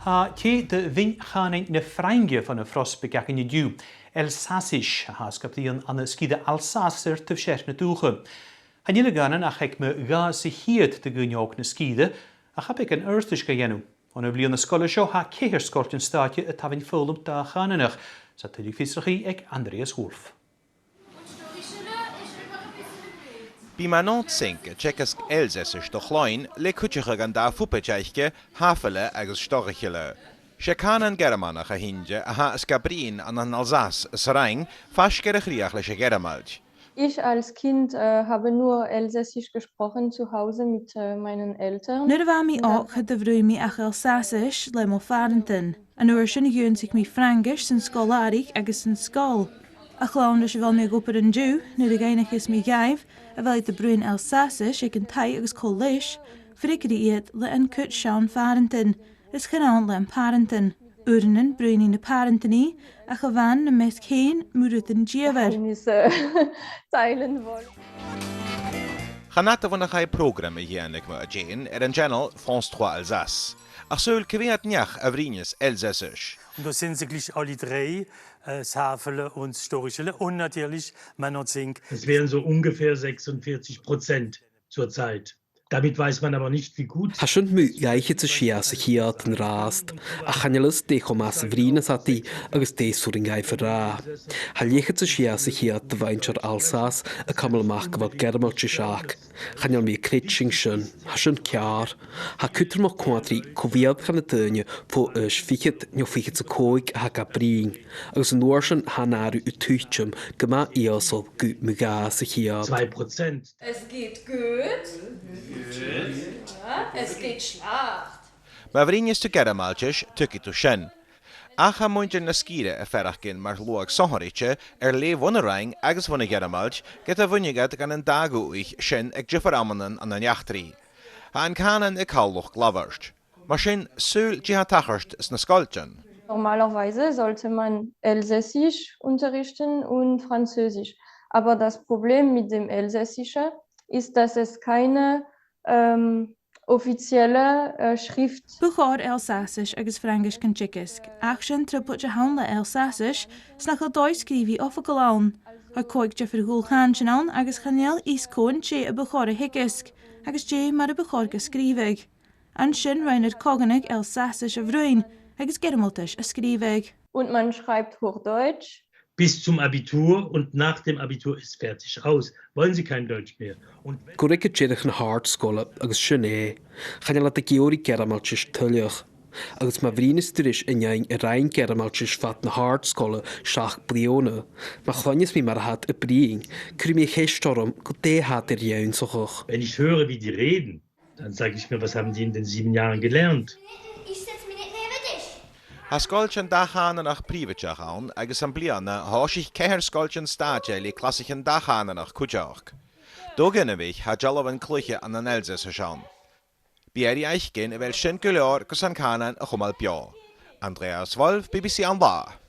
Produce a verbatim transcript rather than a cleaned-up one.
Tha tè de mhion-chànain na Frainge fon a' phrosbaig againn an-diugh, Elsassisch, a tha sgiobalta ann an sgìre Alsace air taobh sear na dùthcha. Chan eil e a' cànan ach aig mu dhà sa cheud de dhaoine òg na sgìre, ach tha beagan adhartais ga dhèanamh. On a' bhliadhna sgoile seo, tha ceithir sgoiltean stàite a' tabhann foghlam dà-chànanach, 's tha tuilleadh fiosrachaidh aig Andreas Wolff. Bidh Manon Zink a' teagasg Elsassisch do chloinn le cuideachadh an dà phupaid aice, Hafele agus Storchele. 'S e cànan Gearmánach a th' innte a tha a' sgaoileadh ann an Alsace sa Fhraing, faisg air a' chrìoch leis a' Ghearmailt. Ich als Kind, äh, habe nur Elsässisch gesprochen zu Hause mit, äh, meinen Eltern. Nuair a bha mi òg, cha do bhruidhinn mi ach Elsassisch le mo phàrantan. An uair sin dh'ionnsaich mi Fraingis san sgoil-àraich agus san sgoil. A' chlann leis a bheil mi ag obair an-diugh, nuair a dh'fhaighnich iad mi dhaibh a bheil iad a' bruidhinn Elsassisch aig an taigh agus cò leis, freagair iad le an cuid seann phàrantan, is chan ann le am pàrantan. Uaireannan bruidhnidh na pàrantan i, ach a-mhàin nam measg fhèin mu rudan dìomhair. Geheimnisse teilen wollen. Chan fhada bhon a chaidh prògram a dhèanamh mu dheidhinn air an channel France trois Alsace. Ach saoil cia mheud neach a bhruidhneas Elsassisch? Und da sind sie gleich alle drei, äh, das Hafele und Storchele und natürlich Manon Zink. Es wären so ungefähr sechsundvierzig Prozent zurzeit. Damit weiß man aber nicht, wie gut. Tha sin mu dhà fhichead 's a sia sa cheud an-dràsta, ach chan eil fhios dè cho math 's a bhruidhneas iad i agus dè 's urrainn dhaibh a ràdh. Tha leth-cheud 's a sia sa cheud de mhuinntir Alsace a' cumail a-mach gu bheil Gearmailtis aca. Chan eil mi a' creidsinn sin. Tha sin ceàrr. Tha e cudromach coimhead ri cò mheud de na daoine fo aois fichead no fichead 's a còig a tha ga bruidhinn, agus an uair sin tha an àireamh a' tuiteam gu math ìosal gu mu dhà sa cheud. Zwei Prozent. Es geht gut. Ja, es geht schlecht. Ma bhruidhneas tu Gearmailtis, tuigidh tu sin. Ach tha muinntir na sgìre a' faireachdainn mar shluagh sònraichte air leth bhon a' Fhraing agus bhon a' Ghearmailt, ged a bhuineadh iad dhan an dà dhùthaich sin aig diofar amannan ann an eachdraidh. Tha an cànan a' call luchd-labhairt. Mar sin, saoil dè tha a' tachairt sna sgoiltean? Normalerweise sollte man Elsässisch unterrichten und Französisch. Aber das Problem mit dem Elsässische ist, dass es keine, ähm, offizielle, äh, Schrift. Bu chòir Elsassisch agus Fraingis gan teagasg, ach 's e an trioblaid a th' ann le Elsassisch, 's nach eil dòigh sgrìobhaidh oifigeil ann. Tha còig diofar dhual-chàintean ann agus chan eil fhios cò an tè a bu chòir a theagasg, agus dè mar a bu chòir ga sgrìobhadh. An sin, rinn iad co-dhùnadh Elsassisch a bhruidhinn agus Gearmailtis a sgrìobhadh. Und man schreibt Hochdeutsch. Bis zum Abitur und nach dem Abitur ist fertig, aus. Wollen sie kein Deutsch mehr. Und wenn Gu ruige deireadh na h-àrd-sgoile agus sin e. Chan eil iad ag iarraidh Gearmailtis tuilleadh. Agus ma bhruidhneas tu ris an fheadhainn a rinn Gearmailtis fad na h-àrd-sgoile seachd bliadhna, ma chluinneas mi mar a tha iad a' bruidhinn, cuiridh mi a' cheist orm gu dè tha iad air ionnsachadh. Wenn ich höre, wie die reden, dann sag ich mir, was haben die in den sieben Jahren gelernt? Tha sgoiltean dà-chànanach prìobhaideach ann agus am-bliadhna thòisich ceithir sgoiltean stàite le clasaichean dà-chànanach cuideachd. Do dh'inbhich tha dealbhan-cluiche ann an Elsassisch ann. Bidh e air fhaicinn a bheil sin gu leòr gus an cànan a chumail beò. Andreas Wolff, B B C An Là.